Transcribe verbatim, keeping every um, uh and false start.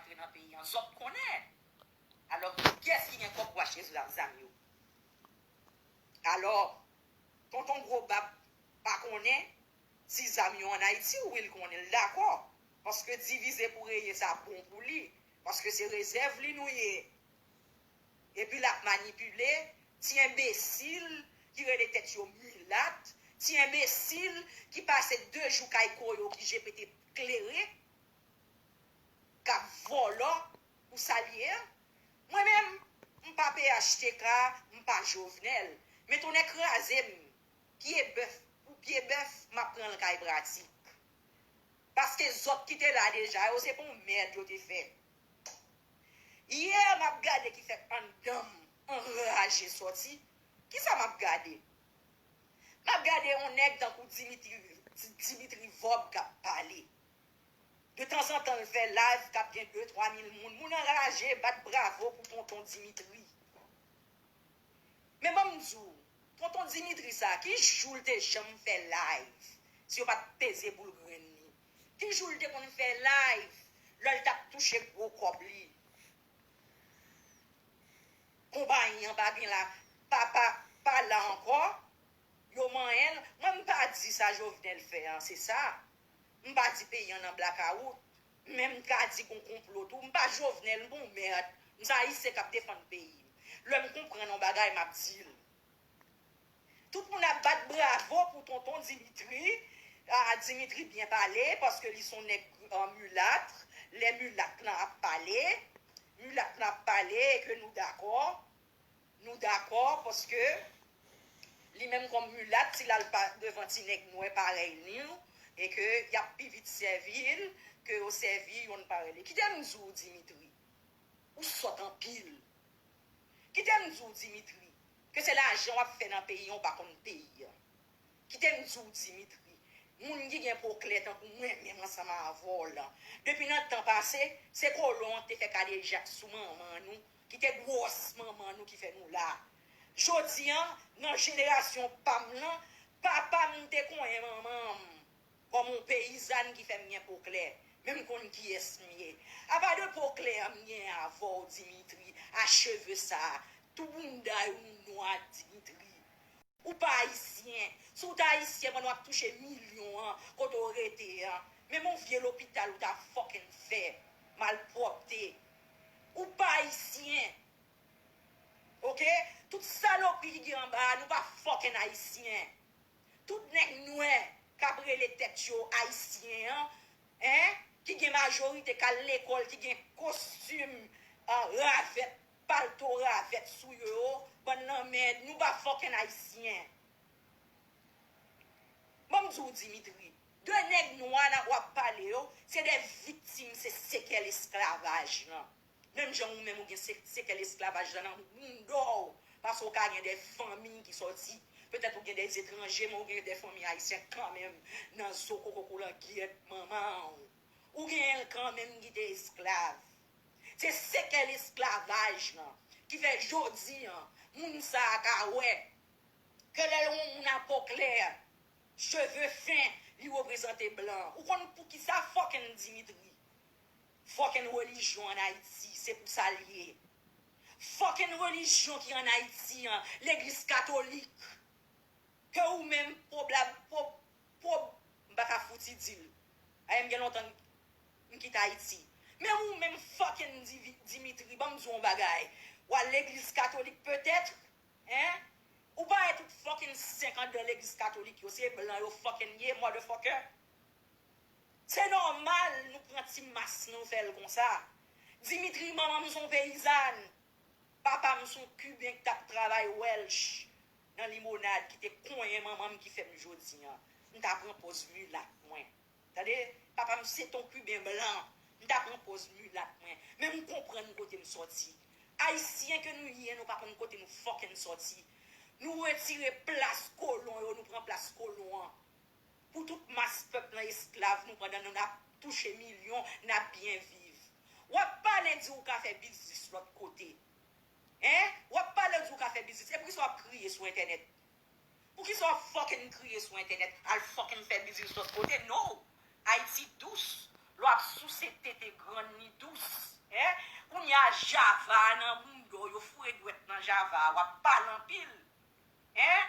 antre nan peyi an. Zòt konnen. Alò, kiyès ki gen kòb pou achte zam, zam yo? Alò, tonton gwo bab pa konnen si zam yo ann Ayiti, wi, l konnen, l dakò. Paske divize pou reye sa bon pou li. Paske se rezèv li nou ye. Epi l ap manipile ti enbesil ki rele tèt yo milat, ti enbesil ki pase de jou kay koyo ki je pete klere, k ap vòlò pou sa l ye a. Mwen menm, m pa P H T K, m pa Jovenel. Men tonnè kraze m, pye bèf pou pye bèf, m ap pran l kay Pratik. Paske zòt ki te la deja yo, se pa yon mèd yo te fè. Yè, m ap gade ki fèt anndan m anraje sòti. Kisa m ap gade? M ap gade yon nèg tankou Dimitri, Dimitri Vorbe k ap pale. De tanzantan, l fè live k ap gen de, twa mil moun. Moun anraje, bat bravo pou tonton Dimitri. Men ban m di w, tonton Dimitri sa, ki jou l te janm fè live? Si yo pa t peze boul grenn li. Ki jou l te konn fè live? Lè l t ap touche gwo kòb li. Konpayi an pa gen la, pa, pa, pa la ankò. Yo manyen l. Mwen, m pa di sa Jovenel fè an, se sa. M pa di peyi an nan blakawout. Men m ka di gon konplo tou. M pa Jovenel, m pa yon mèd. M se Ayisyen k ap defann peyi m. Lè m konprann yon bagay, m ap di l. Tout moun ap bat bravo pou tonton Dimitri. Ah, Dimitri byen pale, paske li se yon nèg, ah, milat. Lè milat lan ap pale, milat lan ap pale e ke nou dakò. Nou dakò, paske li menm kòm milat, si l al pa devan ti nèg nwè parèy li, e ke y ap pi vit sèvi l ke yo sèvi yonn parèy li. Kite m di w, Dimitri, ou sòt anpil. Kite m di w, Dimitri, ke se lajan w ap fè nan peyi an, ou pa konn peyi an. Kite m di w, Dimitri, moun ki gen po klè tankou mwen menm ansanm avè w lan, depi nan tan pase, se kolon an te fè kadejak sou manman nou, ki te gwòs manman nou ki fè nou la. Jodi an, nan jenerasyon pa m lan, papa m te konyen manman m kòm yon peyizàn ki fè m gen po klè. Men m konn kiyès m ye. Apa de po klè an m gen avè w, Dimitri, a cheve sa a, tou bounda yo nou nwa, Dimitri. Ou pa ayisyen. Si w t ayisyen, pandan w ap touche milyon an, kote w rete an, menm yon vye lopital ou ta fucking fè. Malpwòpte. Ou pa ayisyen. Oke? Tout salopri ki gen anba a, nou pa fucking ayisyen. Tout nèg nwè k ap rele tèt yo ayisyen an, en, ki gen majorite k al lekòl, ki gen kostim, ah, ravèt, palto ravèt sou yo, bann lanmèd, nou pa fucking ayisyen. Ban m di w, Dimitri, de nèg nwa w ap pale yo, se de viktim, se sekèl esklavaj lan. Menm jan ou menm ou gen se-, sekèl esklavaj lan nan bounda w, paske w ka gen de fanmi ki sòti, petèt ou gen de etranje, men ou gen de fanmi ayisyen kanmenm nan zo koko koulangyèt manman w. Ou genyen l kanmenm ki te esklav. Se sekèl esklavaj lan ki fè jodi an, moun sa a ka wè ke lè yon moun a po klè, cheve fen, li reprezante blan. Ou konn poukisa fucking Dimitri? Fucking relijyon ann Ayiti, se pou sa l ye. Fucking relijyon ki ann Ayiti an, legliz katolik. Ke ou menm, pwoblab, pwob, pwob, m pa ka fouti di l. Ayè, m gen lontan m kite Ayiti. Men ou menm fucking Divi-, Dimitri, ban m di w yon bagay. W al legliz katolik petèt, en? Ou pa wè tout fucking senk anndan legliz katolik yo, se blan yo fucking ye, motherfucker. Se nòmal nou pran ti mas nou fè l konsa. Dimitri, manman m se yon peyizàn. Papa m se yon Kiben ki t ap travay wèlch nan limonad, ki te konyen manman m ki fè m jodi an. M ta pran pòz milat mwen. Tande, papa m se t on Kiben blan. M ta pran pòz milat mwen. Men m konprann kote m sòti. Ayisyen ke nou ye, nou pa konn kote nou fucking sòti. Nou retire plas kolon yo, nou pran plas kolon an. Pou tout mas pèp lan esklav nou pandan nou n ap touche milyon, n ap byen viv. W ap pale di w ka fè biznis lòt kote. En? W ap pale di w ka fè biznis. E poukisa w ap kriye sou entènèt? Poukisa w ap fucking kriye sou entènèt? Al fucking fè biznis lòt kote? No! Ayiti dous. Lè w ap souse tete grann li dous. Java nan bouda w, yo foure dwèt nan Java, w ap pale anpil. Hein?